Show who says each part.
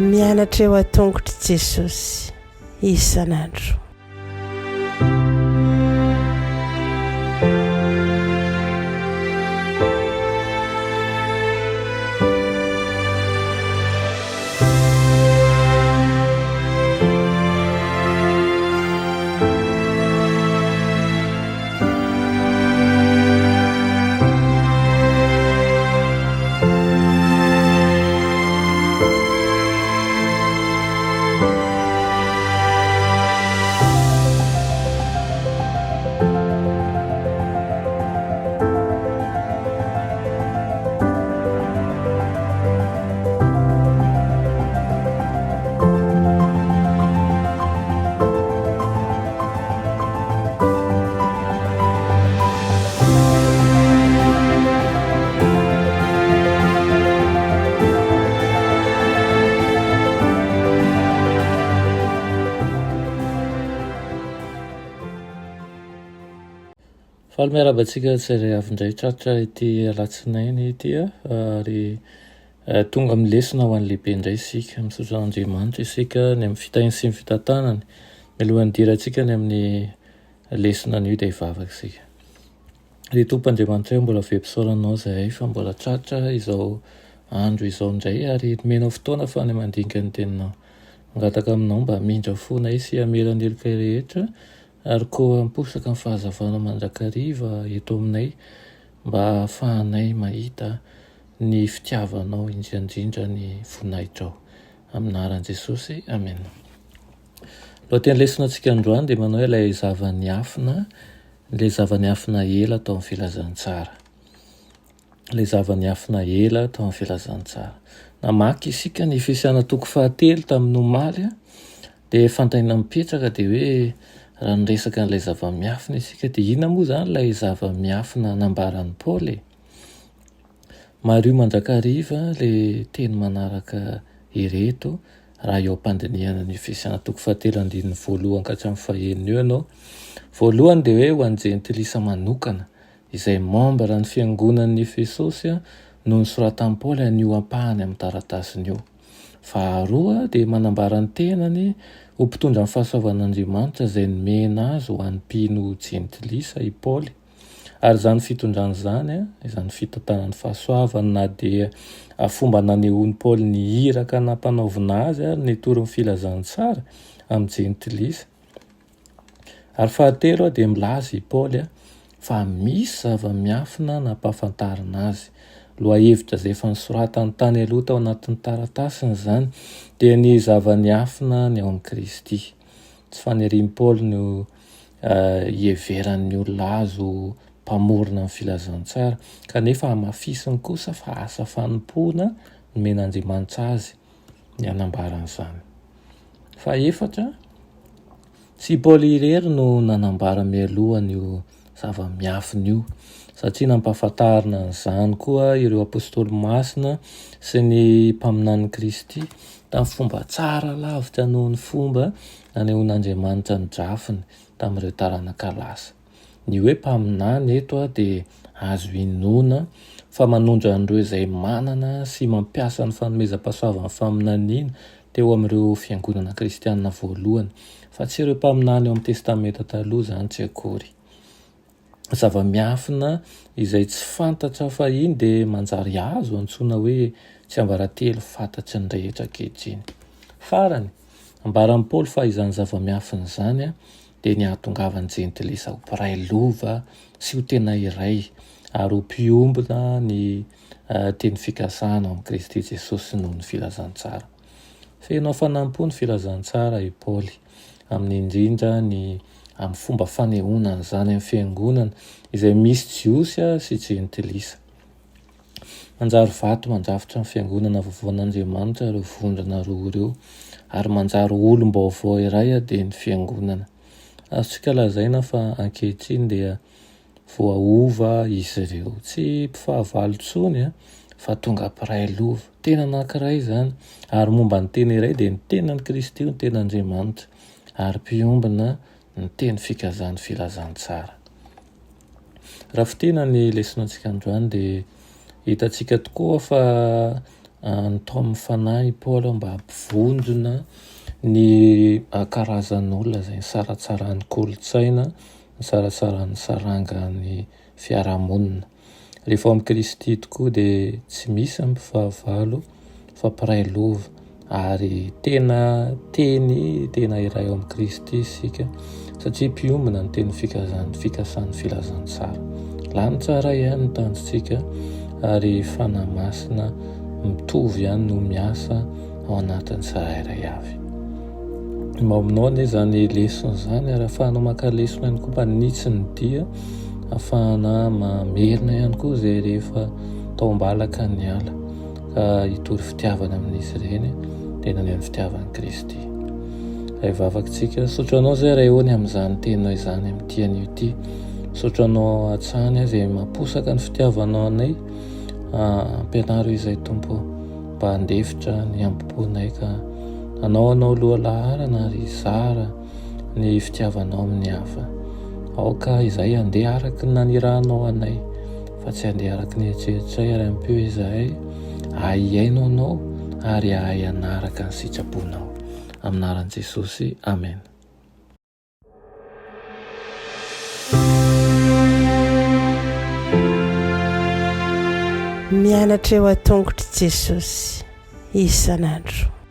Speaker 1: Mianatra eo an-tongotr'i Jesosy isan'andro.
Speaker 2: Faly miarahaba antsika tsirairay avy indray tratra ity alatsinainy ity ary tonga amin'ny lesona ho an'ny lehibe indray isika. Misaotra an'Andriamanitra isika ny amin'ny fitahiany sy ny fitantanany. Mialohan'ny hidirantsika ny amin'ny lesona anio dia hivavaka isika. Ry Tompo Andriamanitray mbola velom-pisaorana Anao izahay fa mbola tratra izao andro izao indray ary nomenao fotoana afahana mandinika ny Teninao. Mangataka Aminao mba hamindra fo anay sy hamela ny helokay rehetra ary koa hamposaka ny fahazavana mandrakariva eto aminay mba hahafahanay mahita ny fitiavanao indrindra indrindra ny voninahitrao. Amin'ny anaran'i Jesosy, amena. Lohateny lesona antsika androany dia manao ilay zava-niafina Ilay zava-niafina ela tao amin'ny filazantsara. Ilay zava-niafina ela tao amin'ny filazantsara. Namaky isika ny Efesiana toko fahatelo tamin'ny omaly, dia fanontaniana mipetraka dia hoe raha niresaka an'ilay zava-miafina isika dia inona moa izany ilay zava-miafina nambaran'i Paoly e? Mariho mandrakariva ilay teny manaraka ireto raha eo am-pandinihana ny Efesiana toko fahatelo andininy voalohany ka hatramin'ny fahenina eo ianao. Voalohany dia hoe ho an'ny jentilisa manokana izay membre ny fiangonan'ny Efesosy no nosoratan'i Paoly an'io ampahany amin'ny taratasiny io. Faharoa dia manambara ny tenany ho mpitondra ny fahasoavan'Andriamanitra izay nomena azy ho an'ny mpino jentilisa i Paoly. Ary izany fitondrana izany, izany fitantanana ny fahasoavana na dia fomba nanehoan'i Paoly ny iraka nampanaovina azy ary nitory ny filazantsara amin'ny jentilisa. Ary fahatelo dia milaza i Paoly fa misy zava-miafina nampahafantarina azy. Lohahevitra izay efa nosoratany tany aloha tao anatin'ny taratasiny izany dia ny zava-niafina ny ao amin'i Kristy. Tsy fanirian'i Paoly no hiheveran'ny olona azy ho mpamorona ny filazantsara, kanefa hamafisiny kosa fa asa fanompoana nomen'Andriamanitra azy ny hanambara an'izany. Fahefatra, tsy i Paoly irery no nanambara mialoha an'io zava-miafina io, satria nampahafantarina an'izany koa ireo apostoly masina sy ny mpaminanin'i Kristy tamin'ny fomba tsara lavitra noho ny fomba nanehoan'Andriamanitra ny drafiny tamin'ireo taranaka lasa. Ny hoe mpaminany eto dia azo inoana fa manondro an'ireo izay manana sy mampiasa ny fanomezam-pahasoavan'ny faminaniana teo amin'ireo fiangonana kristianina voalohany, fa tsy ireo mpaminany ao amin'ny Testamenta Taloha izany tsy akory. Zava-miafina izay tsy fantatra fahiny dia manjary azo antsoina hoe tsiambaratelo fantatry ny rehetra ankehitriny. Farany, ambaran'i Paoly fa izany zava-miafina izany dia ny hahatongavan'ny Jentilisa ho mpiray lova sy ho tena iray ary ho mpiombona ny teny fikasana ao amin'i Kristy Jesosy noho ny filazantsara. Feno hafanam-po ny filazantsara i Paoly, amin'ny indrindra ny amin'ny fomba fanehoana an'izany amin'ny fiangonana izay misy Jiosy sy Jentilisa. Manjary vato mandrafitra ny fiangonana vaovaon'Andriamanitra ireo vondrona roa ireo, ary manjary olom-baovao iray dia ny fiangonana. Azontsika lazaina fa ankehitriny dia voaova izy ireo. Tsy mpifahavalo intsony fa tonga mpiray lova. Tena anankiray izany, ary momba ny tena iray dia ny tenan'i Kristy no ten'Andriamanitra, ary mpiombona ny teny fikazan'ny filazantsara. Raha fintinina ny lesonantsika androany dia hitantsika tokoa fa nitaomin'ny Fanahy i Paoly mba hampivondrona ny karazan'olona izay nisaratsarahan'ny kolontsaina, nisaratsarahan'ny sarangan'ny fiarahamonina. Rehefa ao amin'i Kristy tokoa dia tsy misy ny mpifahavalo fa mpiray lova ary tena teny tena iray ao amin'i Kristy isika satria mpiombona ny teny fikazan'ny fikasan'ny filazantsara. Lanitra iray ihany ny tanjontsika ary Fanahy Masina mitovy ihany no miasa ao anatin'ny tsirairay avy. Mba aminao anie izany lesona izany ary ahafahanao maka lesona ihany koa mpanitsy ny dia, ahafahana mamerina ihany koa izay rehefa tao am-balaka ny ala ka hitory fitiavana amin'izy ireny dia naneho ny fitiavan'i Kristy. Ray vavaka tsika, misaotra anao izay Ray ô ny amin'izany teninao izany amin'ity anio ity. Misaotra anao hatrany izay mamposaka ny fitiavanao anay. Ampianaro izay Tompo ô. Mba handefitra ny hambom-ponay ka hanao anao lohalaharana ary hizara ny fitiavanao amin'ny hafa. Aoka izahay handeha araka ny nanirahanao anay, fa tsy handeha araka ny eritreritray ary ampio izahay hahay hihaino anao ary hahay hanaraka ny sitraponao. Amin'ny anaran'i Jesosy, amena.
Speaker 1: Mianatra eo an-tongotr'i Jesosy isan'andro.